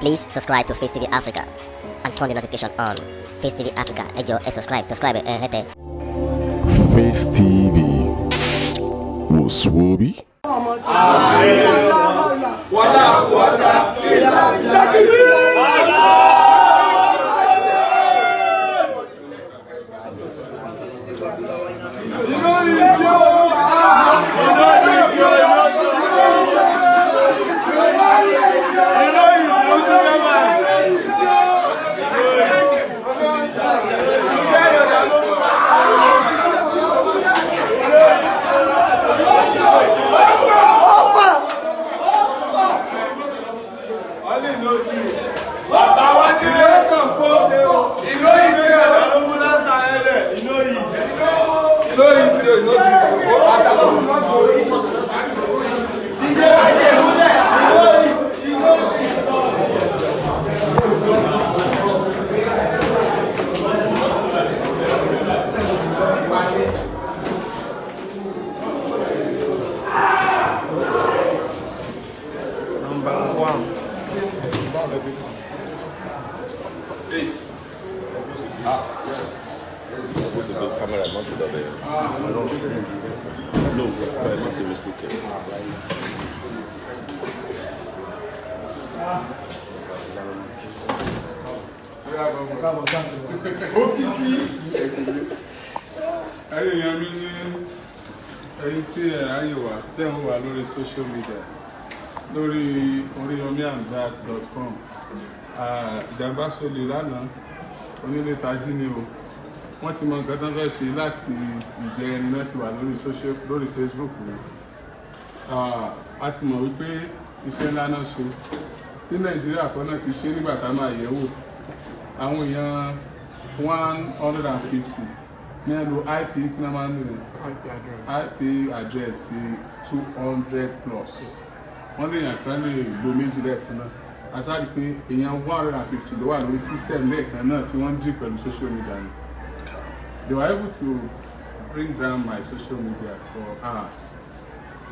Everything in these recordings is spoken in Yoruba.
Please subscribe to Face TV Africa and turn the notification on. Face TV Africa, ẹ jọ̀ọ́, ẹ subscribe, subscribe ẹ hẹ́tẹ̀. Face TV wò sùwòbí. Wàlá quwwata illa billah. Bàbá wa dé. Ìlú yìí tí ọ̀dà ló mú lásà ẹlẹ̀. Ìlú yìí. Ìlú yìí tí o ìlú yìí. Ìjẹ́ ayé ìmúlẹ̀. Ìlú yìí. Ìlú yìí. Number one. Camera, not to the No, but it's a mistake. Òkìkí. Ẹ̀yin èèyàn mi ní, ẹ̀yin tí ẹ ráyè wá tẹ́ ń wà lórí social media, lórí oriyomihamzat.com. Ìjàmbá ṣẹlẹ̀ lánàá, onílé tají ni o. Wọ́n ti mọ nǹkan tó ń fẹ́ ṣe láti ìjẹrin náà, ti wà lórí social, lórí Facebook mi. A ti mọ̀ wípé iṣẹ́ ńlá náà ṣe ní Nàìjíríà kan náà ti ṣe nígbà tá a máa yẹ̀ wò. Àwọn èèyàn 150 ní ẹ lo IP, kí náà máa ń lò ní IP address 200 plus. Wọ́n lè yàn kan lè lo méjì lẹ́ẹ̀kan náà. A sáré pé èèyàn 150 ló wà lórí system lẹ́ẹ̀kan náà tí wọ́n ń dì pẹ̀lú social media ni. They were able to bring down my social media for hours.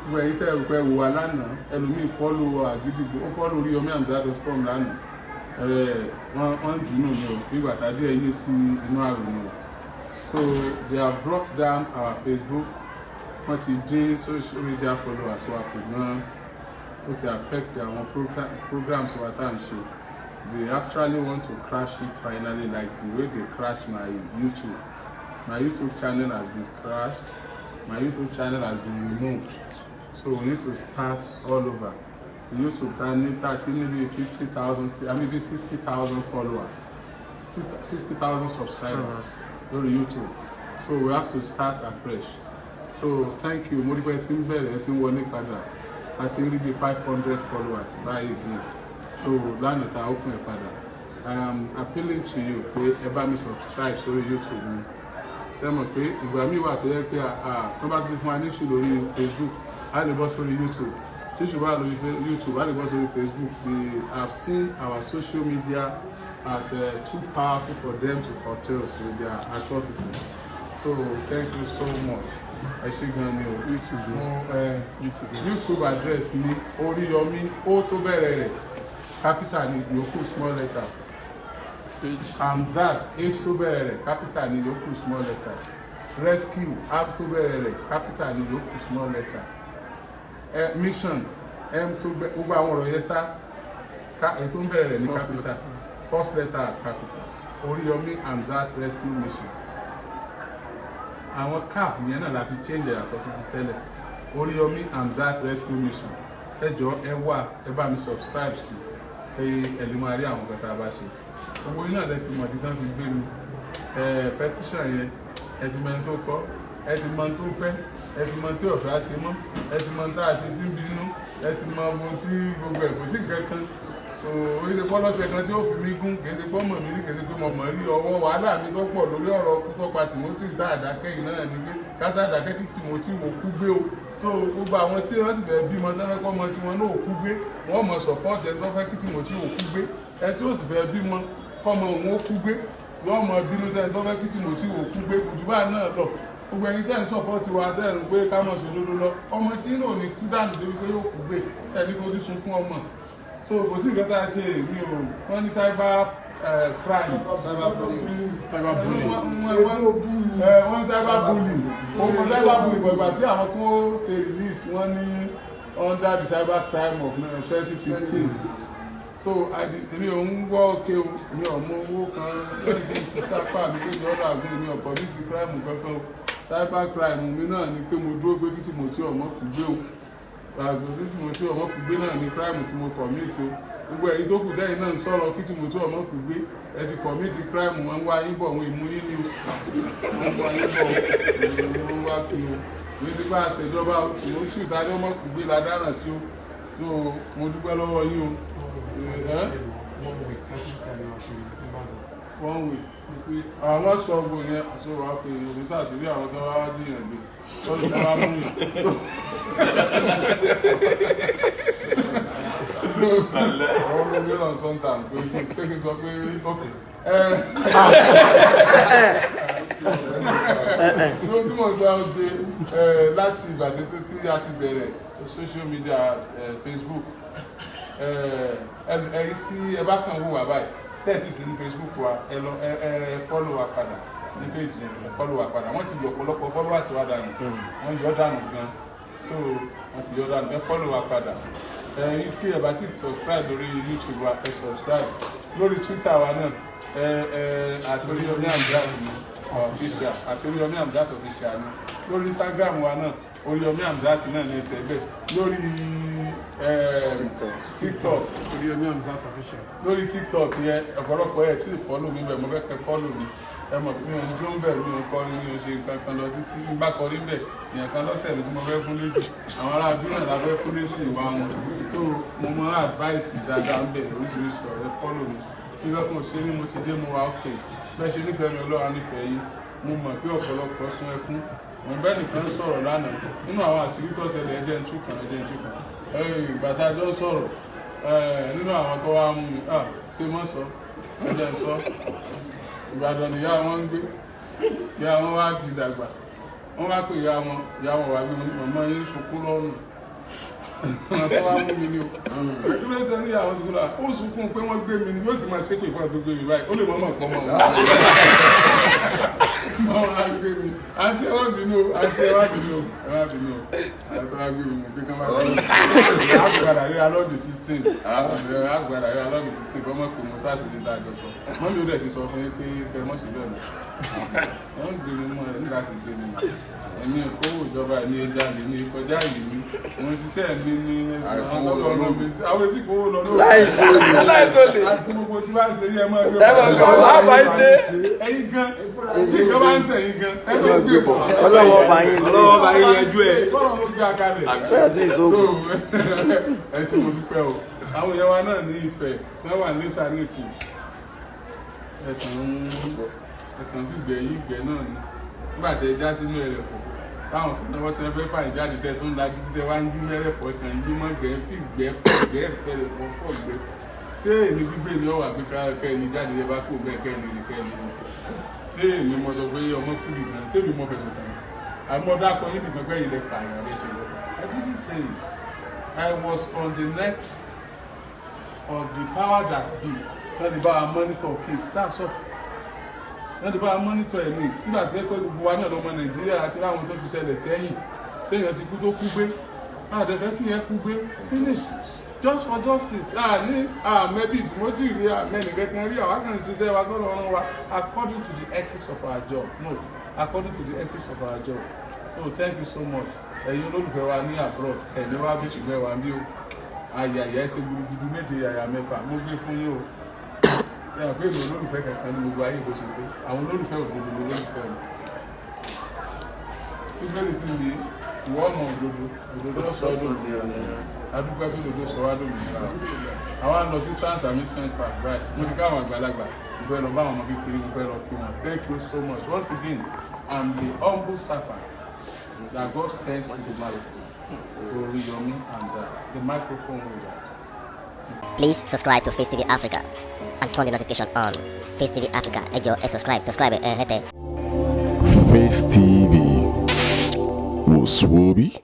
Gbogbo ẹ̀yin tẹ́ ẹ rò pé wò wá lánàá, ẹlòmíì follow àgídìgbò, ó follow oriyomihamzat.com lánàá, wọ́n jù nù ní o, nígbà tá a díẹ̀ yé sí inú àrùn ni o. So they have brought down our Facebook. Wọ́n ti dín social media followers wa kù gan. Ó ti affect àwọn programs wa tá à ń ṣe. They actually want to crash it finally, like the way they crash my YouTube. My YouTube channel has been crashed. My YouTube channel has been removed, so we need to start all over. The YouTube ta ní ta ti níbi 50,000, I mean, bí 60,000 followers, 60,000 subscribers lórí YouTube, so we have to start afresh. So thank you, mo rí pé tí ń bẹ̀rẹ̀, tí ń wọlé padà. A ti ń rí bí 500 followers báyìí bí. So lánàá ta open ẹ̀ padà, I am appealing to you pé ẹ bá mi subscribe sórí YouTube mi. Ṣe mọ̀ pé ìgbà míì wà tó yẹ pé tó bá ti fún wa ní issue lórí Facebook, a lè bọ́ sórí YouTube. Tí issue bá lórí YouTube, a lè bọ́ sórí Facebook. They have seen our social media as too powerful for them to curtail with their atrocities. So thank you so much, ẹ ṣé gan ni o. YouTube. Fún YouTube. YouTube address mi, Oríyọmí, ó tó bẹ̀rẹ̀ rẹ̀ capital ni, yòókù small letter. H. Hamzat, H tó bẹ̀rẹ̀ rẹ̀ capital ni, yòókù small letter. Rescue, R tó bẹ̀rẹ̀ rẹ̀ capital ni, yòókù small letter. Mission, M tó bẹ̀, gbogbo àwọn ọ̀rọ̀ yẹn sá ká, èyí tó ń bẹ̀rẹ̀ rẹ̀ ní First. Capital, first letter capital. Oríyọmí Hamzat Rescue Mission. Àwọn cap yẹn náà la fi change ẹ̀ yàtọ̀ sí ti tẹ́lẹ̀. Oríyọmí Hamzat Rescue Mission. Ẹ jọ, ẹ wá, ẹ bá mi subscribe sí kí ẹ lè máa rí àwọn nǹkan tá a bá ṣe. Gbogbo yín náà lẹ ti mọ̀ dídán fi gbé mi ẹ petition yẹn. Ẹ ti mọ ẹni tó kọ, ẹ ti mọ ẹni tó fẹ́, ẹ ti mọ ẹni tí ọ̀fẹ́ á ṣe mọ́, ẹ ti mọ ẹni tá a ṣe tí ń bínú, ẹ ti mọ ohun tí gbogbo ẹ̀. Kò sí nǹkan kan kò í ṣe pọ́ lọ́sẹ̀ kan tí ó fi mí gún, kì í ṣe pọ́ mọ̀ mí rí, kì í ṣe pé mo mọ̀ rí. Ọwọ́ wàhálà mi tó pọ̀ lórí ọ̀rọ̀ kú tó pa Timothy tá àdákẹ́ yìí náà ni pé kásá àdákẹ́ kí Timothy wò kú gbé o. So gbogbo àwọn tí wọ́n sì fẹ́ bímọ tẹ́lẹ̀ kọ́ ọmọ tí wọ́n náà kú gbé, wọ́n mọ̀ support ẹni tó fẹ́ kí Timothy ò kú gbé. Ẹ tí ó sì fẹ́ bímọ kọ́mọ òun ó kú gbé, wọ́n mọ̀ bínú sẹ́ni tó fẹ́ kí Timothy ò kú gbé. Kò jù báyìí náà lọ. Gbogbo ẹni tẹ́ ń support wa, tẹ́ ń pé ká mọ̀ sódodo lọ, ọmọ tí náà ò ní kú dànù débi pé yóò kú gbé, ẹni fojú sunkún ọmọ. So So kò sí nǹkan tá a ṣe mi ò wọ́n ní cyber crime. Cyber bully. Wọ́n ní cyber bully, òun cyber bully bọ̀. Ìgbà tí àwọn kó ṣe release, wọ́n ní under the cyber crime of 2015. So èmi ò ń wọ́ òkè o, èmi ò mú owó kan lórí bí sísápá mi tó ṣe ọ̀dọ̀ àgbẹ̀. Èmi ò commit crime kankan o. Cyber crime mi náà ni pé mo dúró pé kí Timothy ọmọ kù gbé o. Àgbẹ̀ tí Timothy ọmọ kù gbé náà ni crime tí mo commit o. Gbogbo ẹ̀yin tó kù tẹ́yìn náà ń sọ̀rọ̀ kí Timothy ọmọ kù gbé, ẹ ti commit crime. Wọn ń wá yín bọ̀, wọn ìmú yín ni o. Wọ́n ń wá yín bọ̀, wọ́n ń wá kí o. Ní sí pé àṣejọba Timothy ìtajà ọmọ kù gbé la dáràn sí o. So mo dúpẹ́ lọ́wọ́ yín o. One week, 30 kiri Ìbàdàn. One week, àwọn sọ gbogbo yẹn sọ wà pé òun ṣàṣírí àwọn tó wá jiyàn gbé tọ́jú tó wá mú yàn. Àwọn olóògbé náà sọ ń tà pé ṣé kí n sọ pé ok ló tí mo sọ de láti ìgbà tí a ti bẹ̀rẹ̀ social media, Facebook. Ẹ̀yin tí ẹ bá kàn wò wá báyìí tẹ́ẹ̀tì sí ní Facebook wa, ẹ lọ ẹ follow wa padà ní page yẹn. Ẹ follow wa padà. Wọ́n ti yọ ọ̀pọ̀lọpọ̀ followers wa dànù, wọ́n yọ dànù gan. So wọ́n ti yọ dànù. Ẹ follow wa padà. Ẹ̀yin tí ẹ bá ti subscribe lórí YouTube wa, ẹ subscribe. Lórí Twitter wa náà, ẹ àti Oríyọmí Hamzat ní official, àti Oríyọmí Hamzat official ní. Lórí Instagram wa náà, Oríyọmí Hamzat náà ní ẹtẹ bẹ́ẹ̀. Lórí TikTok, Oríyọmí Hamzat official. Lórí TikTok yẹn, ọ̀pọ̀lọpọ̀ ẹ̀ tí ì follow mi bẹ̀. Mo fẹ́ kẹ́ follow mi. Ẹ mọ̀ pé mi ò ń jó ń bẹ̀, mi ò ń kọrin, mi ò ṣe nǹkan kan lọ títí. Ń bá kọrin bẹ̀, ìyẹn kan lọ́sẹ̀ mi tí mo fẹ́ fún lésì, àwọn ará bí náà la fẹ́ fún lésì ìwà wọn. Tó mo mọ advice dáadáa ń bẹ̀, oríṣiríṣi ọ̀rẹ́. Follow mi. Nígbà kan ṣe ni mo ti dé, mo wà ókè. Bẹ́ẹ̀ ṣe nífẹ̀ẹ́ mi, Ọlọ́run á nífẹ̀ẹ́ yín. Mo mọ̀ pé ọ̀pọ̀lọpọ̀ sun ẹkún. Mo bẹ́ẹ̀ nìkan sọ̀rọ̀ lánàá nínú àwọn àṣírí tó ṣẹlẹ̀. Ẹjẹ́ ń túkàn, ẹjẹ́ ń túkàn. Ìgbà tá a jọ ń sọ̀rọ̀ nínú àwọn tó wá mú mi, ṣé mọ́ sọ, ẹjẹ́ ń sọ. Ìbàdàn nìyá wọn ń gbé. Ìyá wọn wá ti dàgbà. Wọ́n wá pè ìyá wọn, ìyá wọn wá gbé wọn ní màmá yín sunkún lọ́rùn. Àwọn tó wá mú mi ní o, kí ló dé ní àwọn sunkún náà? Ó sunkún pé wọ́n gbé mi ni, yóò sì máa ṣépè fún àwọn tó gbé mi báyìí. Ó lè mọ́ mọ́ pọ́ mọ́ wọn. Wọ́n wá gbé mi. Àǹtí, ẹ má bínú o. Àǹtí, ẹ má bínú o. Ẹ má bínú o. Àǹtí wá gbé mi, mo gbé kán bá gbé mi. Àgbàdà ríra lọ́ọ̀dì 16, àgbàdà ríra lọ́ọ̀dì 16. Kọ́ mọ̀ pé mo tá àṣírí tá a jọ sọ mọ́mí. Ó dẹ̀ ti sọ fún yín pé kẹ́ mọ̀ sí bẹ́ẹ̀ mọ́. Wọ́n gbé mi mọ́ ẹ nígbà tí gbé mi mọ́. Èmi ìkówó ìjọba, èmi ẹja lè mi kọjá yìí mi. Mo ń ṣiṣẹ́ mi ní ẹsẹ̀ àwọn tó lọ rán mi sí àwọn èsì kówó lọ lórí. Láìsí olè. Àti gbogbo tí bá ń ṣe yẹ máa gbé. Ẹ máa gbé bọ̀, á bá yín ṣe. Ẹ̀yin gan tí ìjọba ń ṣe, ẹ̀yin gan ẹ máa gbé bọ̀. Ọlọ́wọ́ bá yín sí. Ọlọ́wọ́ bá yín yanjú ẹ̀. Tọ́lọ̀ ló gbé akalẹ̀. Bẹ́ẹ̀ tí So ìṣògùn. ẹ ṣe, mo dúpẹ́ o. Àwọn èèyàn wa náà ní ìfẹ́ wọ́n wà ní sàníìsì. Ẹ̀kàn fìgbẹ́ yí ìgbẹ́ náà ni nígbà tẹ já sínú ẹrẹ̀fọ̀ táwọn kan náà wọ́n ti fẹ́ fàyè jáde, tẹ tó ń la gidi, tẹ wá ń yí mẹ́rẹ̀fọ̀, ẹ̀kàn yí mọ́ gbẹ́ fìgbẹ́ fọ̀gbẹ́ fẹ̀rẹ̀fọ̀ fọ̀gbẹ́. Ṣé èmi gbígbé ni ọwà gbé kẹ́ ẹni jáde ẹ bá kó bẹ́ẹ̀ kẹ́ ẹni ní kẹ́ ẹni ní? Ṣé èmi mo sọ pé ọmọ kúrì gan? Ṣé èmi mo fẹ̀sùn kàn yín? Àmọ́ dákọ̀ yín nìkan pé ilẹ̀ pààyàn rẹ̀ ṣe lọ. I didn't say it. I was on the neck of the power that be. Wọ́n ti bá wa monitor case, that's all. Wọ́n ti bá wa monitor ẹ̀ ní nígbà tí ẹ pé gbogbo wa náà lọ́mọ Nàìjíríà àti láwọn tó ti ṣẹlẹ̀ sẹ́yìn téèyàn ti kú tó kú gbé àdẹ̀fẹ́ kí yẹn kú gbé. Finished, just for justice. Ní àmẹ́bí Timothy rí àmẹ́nì kankan rí. Àwa kan ṣiṣẹ́ wa tó lọ́rùn wa according to the ethics of our job. Note, according to the ethics of our job. So thank you so much. Ẹ̀yin olólùfẹ́ wa ní abroad, ẹ̀ní wá bí, ṣùgbọ́n ẹ̀ wá bí o. Àyàyà ẹsẹ̀ gudugudu méje, yàyà mẹ́fà, mo gbé fún yín o. Ẹ hàn pé èmi olólùfẹ́ kankan ní gbogbo ayé bó ṣe tó. Àwọn olólùfẹ́ òdodo ni olólùfẹ́ mi. Bíbélì sì ní ìwọ ọmọ òdodo, òdodo sọ ọdún. Adúpẹ́ tó dodo sọ wá dòmìnira. Àwa ń lọ sí Trans Amusement Park báyìí. Mo ti káwọn àgbàlagbà, mo fẹ́ lọ bá àwọn ọmọ kékeré, mo fẹ́ lọ kí wọn. Thank you so much once again. I'm the humble servant that God sends to the masses, Oriyomi Hamzat, the microphone wizard. Please subscribe to Face TV Africa and turn the notification on. Face TV Africa, ẹ jọ̀ọ́, ẹ subscribe, subscribe ẹ hẹ́tẹ̀. Face TV was Swoby.